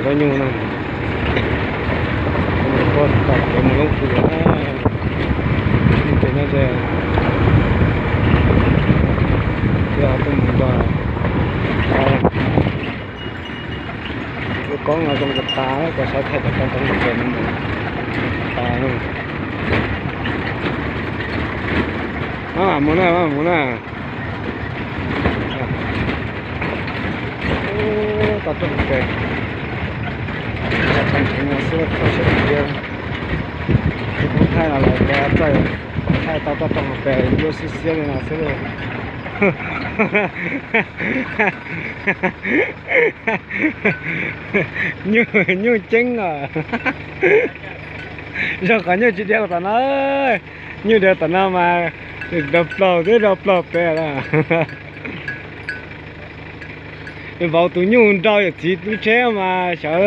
Zaub nyuj na, tuaj tom kev mus Loob Kws na, ib ces nyob ze, thiab tuaj mus nrog lub koob no zoo tas tas, cov saib thaij cov koob toob pem no mus tas. Maj mam mus na, maj mam mus na. Tau rooj pem, tau rooj pem no xwb, tau siab tiag. Kuv thaij no lawm ces txawj thaij tau toj rooj pem ncua xiab xiab li no xwb. Nyuj, nyuj ceeb os. Zoo qhov nyuj tsis dhia los tom no, nyuj dhia tom no mas rau plaug twb rau plaug pem lawm. Vauv tus nyuj nrau yawm txiv lub tsheb mas xyov.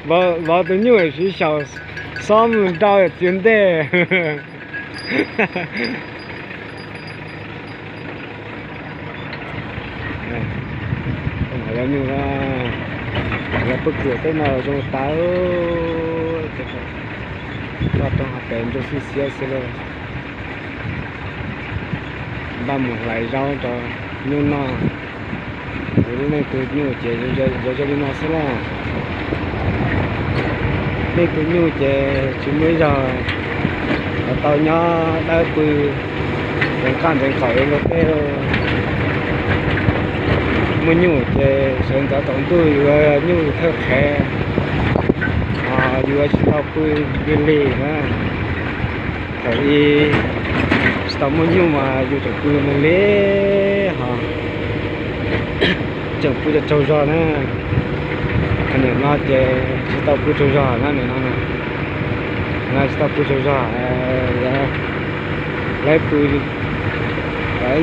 Vauv tus nyuj siv xyaum xob mus nrau yawm txiv ntej. Nyuj, lawv pub kws tej no zoo tas, toj rooj pem ncua xiab xiab xwb lauj. Npaj mus hlais zaub rau nyuj noj. Kuv lub neej tug nyuj ces yuav zoo li no xwb lauj. Neej tug nyuj ces tsis muaj ib zaug yuav tau nyob dawb pw ntev qaj ntev qaum li luag tej. Muaj nyuj ces sawv ntxov tsaus ntuj yuav nyuj thawj qhev, ho yuav tsis tau pw lig lig na. Thaum ub tsis tau muaj nyuj mas yus tseem pw lig lig ho tseem pw tsaug zog na. Nim no ces tsis tau pw tsaug zog na, nim no na tsis tau pw tsaug zog. Lawv pw, ib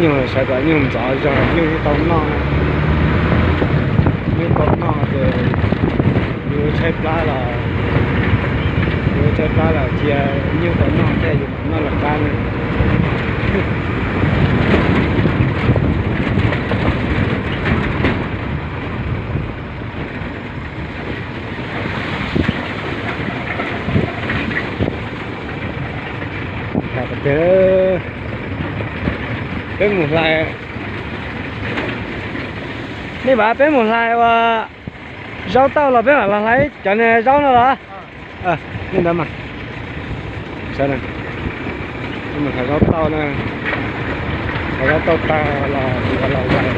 nyuag sawv kom nyuj ntxov zog nyuj yeej tau noj, nyuj tau noj ces yus tshaib plab los, yus tshaib plab los cia nyuj tau noj thiab yus mam noj lawv qab na. Peb mus hlais, nej pab, peb mus hlais ua zaub tauj los peb mam los hlais cov niag zaub no los? Li ntawd mas, mus hlais zaub tauj na, hlais zaub tauj tag los tsis los hlais,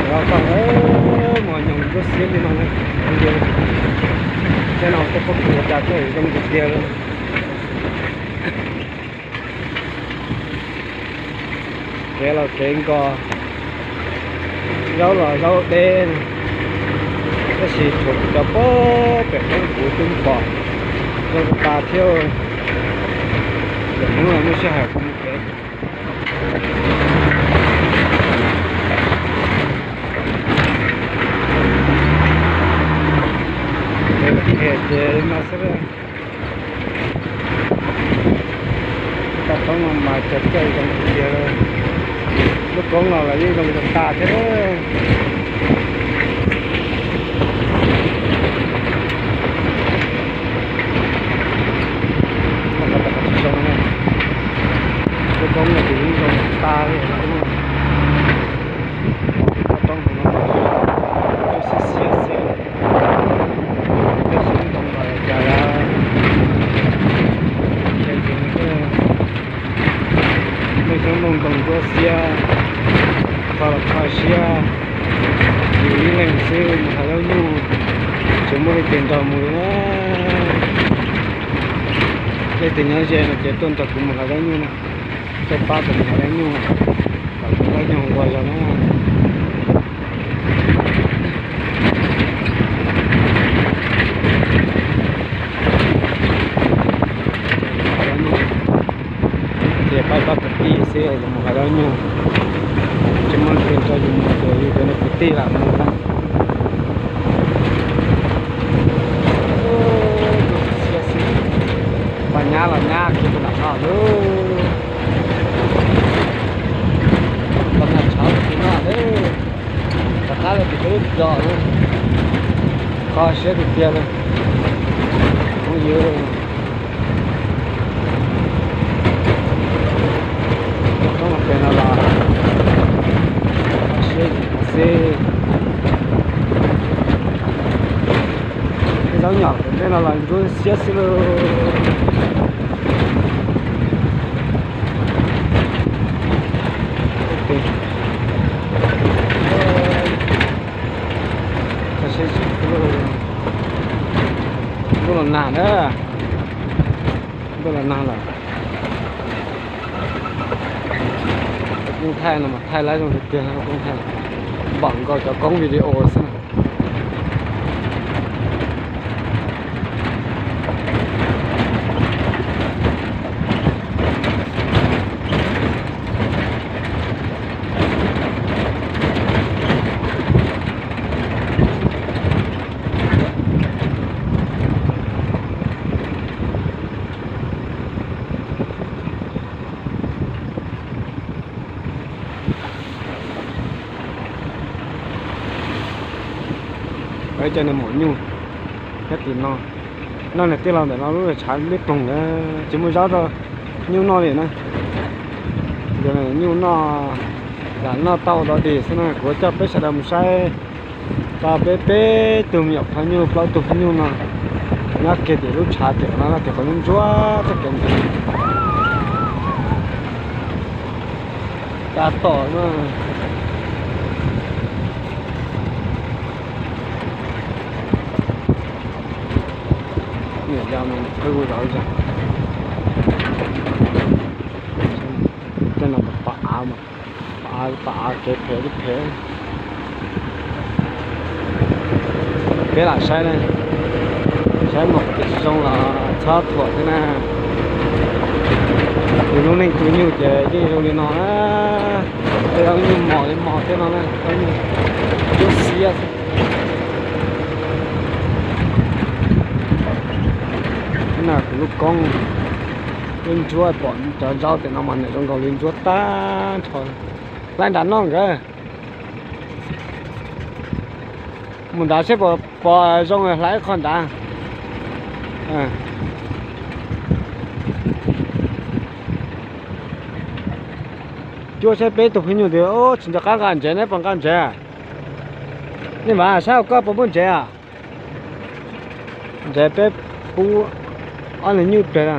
zaub tauj, mos nyoos ntsuab xiab li no na. Tej no tej pob kws ua cas tuaj zoo tiag tiag li. Kev los kev nkos, zaub los zaub deb, tab sis tshuav kuv cov pob pem Hmoob kuv twb pom zoo tas thiab. Pem Hmoob los muaj sij hawm kuv mus kev. Kev los kev ces li no xwb. Toj roob no mas cog coj zoo tiag tiag. Lub koob no los yeej zoo tas tas thiab. Lub koob no ces yeej zoo tas li. Toj roob no xiab xiab xwb, tej xyoob ntoo los cas, tej xyoob ntoo ntoo ntsuab xiab, kho los kho siab. Yus ib leeg xwb mus hlais zaub nyuj, tsis muaj leej twg nrog mus li na. Leej twg nyob ze no ces tuaj nrog kuv mus hlais zaub nyuj na, tuaj pab kuv mus hlais zaub nyuj, kom kuv zaub nyuj nqua zog na. Ces pab pab kwv tij xwb yus mus hlais zaub nyuj, tsis muaj leej twg nrog yus mus ces yus cov niag kwv tij lam mus na. Mas nyab los nyab kiag rau nram no lauj. Tau noj tshauv rau tim no lauj. Dom, kho siab tiag tiag li. Phooj ywg, toob los pem no los kho siab yim no xwb. Tej zaub nyom tom ntej no los ntsuab xiab xwb lauj. Ntuj los nag na, ntuj los nag lawm. Koob thaij no mas thaij lawv zoo tiag tiag, koob thaij npaum nkaus cov koob video xwb na. Cov niag maum nyuj nyob tim no, noj niag tij laug ntawm no lub tshav liab ploog na, tsis muaj zaub rau nyuj noj li na. Yog nyuj noj, lam noj tau dog dig xwb na, kuv coj peb sawv daws mus saib tau peb peb tug me nyuam phaj nyuj plaub tug phaj nyuj no nyob kiag tim lub tshav tim no, tim qhov ntsuab txoj kev ntawd. Tab tom na. Niam yau no qwb kuv zov zog. Tej no pom av mas, pom av, pom av kev phem li phem. Peb lam saib na, saib mus qhov twg tsis zoo los txhob thuam thiab na. Tus lub neej tus nyuj ces yeej zoo li no na. Tej zaub nyuj mos li mos tej no na, zaub nyuj ntsuab xiab xwb. Ib no kuv lub koob, lub ntsuab pom cov zaub tim no mas nws zoo nkaus li ntsuab tag nrho. Hlais nram no nkawd. Mus nrad seb puas pom zoo hlais ib qho nrad. Cuab saib peb tug phaj nyuj tias tsis nco qab nqa ntsev, neb puas nqa ntsev? Nej mas saib koj puas muaj ntsev? Ntsev peb pub ob leeg nyuj pleg na.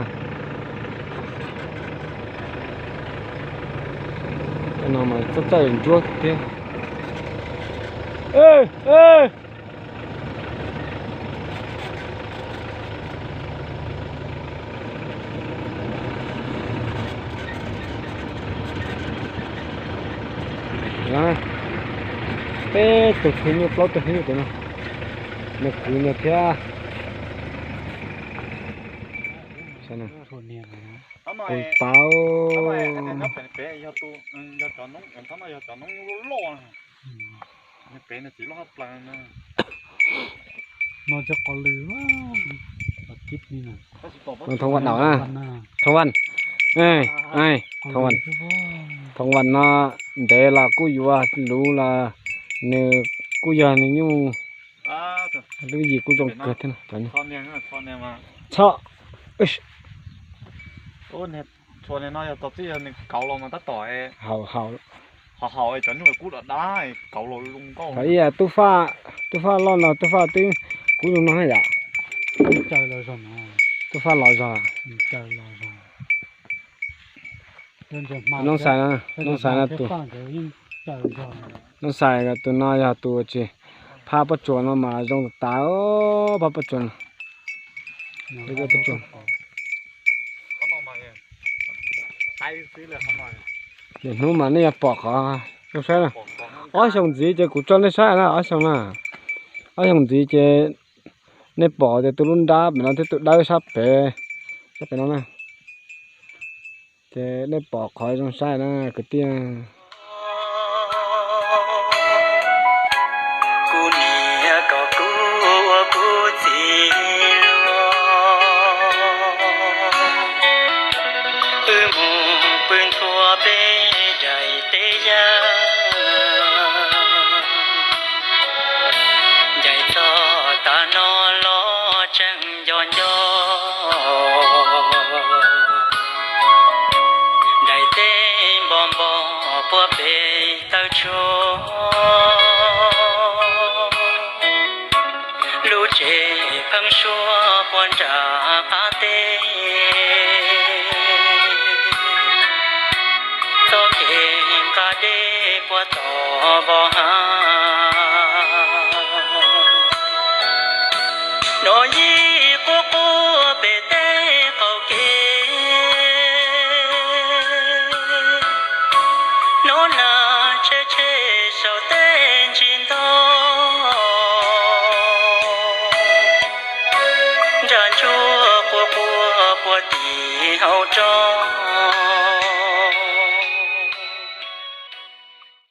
Tej no mas txawj txawj ntsuab thiab. Peb tug phaj nyuj plaub tug phaj nyuj tim no, nws kwv nws thiab. Kuv tau. Thoob Vam daum na. Thoob Vam. Thoob Vam. Thoob Vam no ntev los kuj yuav luv los nws kuj yog nws nyuj. Lub yim kuj zoo kawg thiab. Txhob. Txhua no yog tau txij yog nws kauv los mas tab tom haum haum, cov nyuj kub dab dab kauv los zoo nkauj. Thaum ib Tub Faj, Tub Faj loj no Tub Faj twb kub zoo no yom. Tub Faj los zog. Noob Xais, Noob Xais no tus, Noob Xais tus no yog tus tsis, phaj pob tsuas no mas zoo tas tas, phaj pob tsuas no. Niaj hnub mas nej yuav pom qhov zoo saib na. Ob xyoos ntxiv ces kuv tso nej saib na, ob xyoos na. Ob xyoos ntxiv ces nej pom tias tus lub nrab pem no thiab tus dawb sab pem, sab pem no na. Ces nej pom qhov zoo saib na kwv tij. Kuv niam kom kuv ua kuv txiv luag, wb mus pw nthua peb daim teb yag. ua pem taw tsua, lub tsev pheeb suab puag nram qab teb, txoj kev nqa dej puag tom vos hav. Hnov yij quaj quaj pem tej qaum kev, hnov nas tshe tshe saum tej ntsis ntoo, nra ntsuag quaj quaj puag tim hauv roob.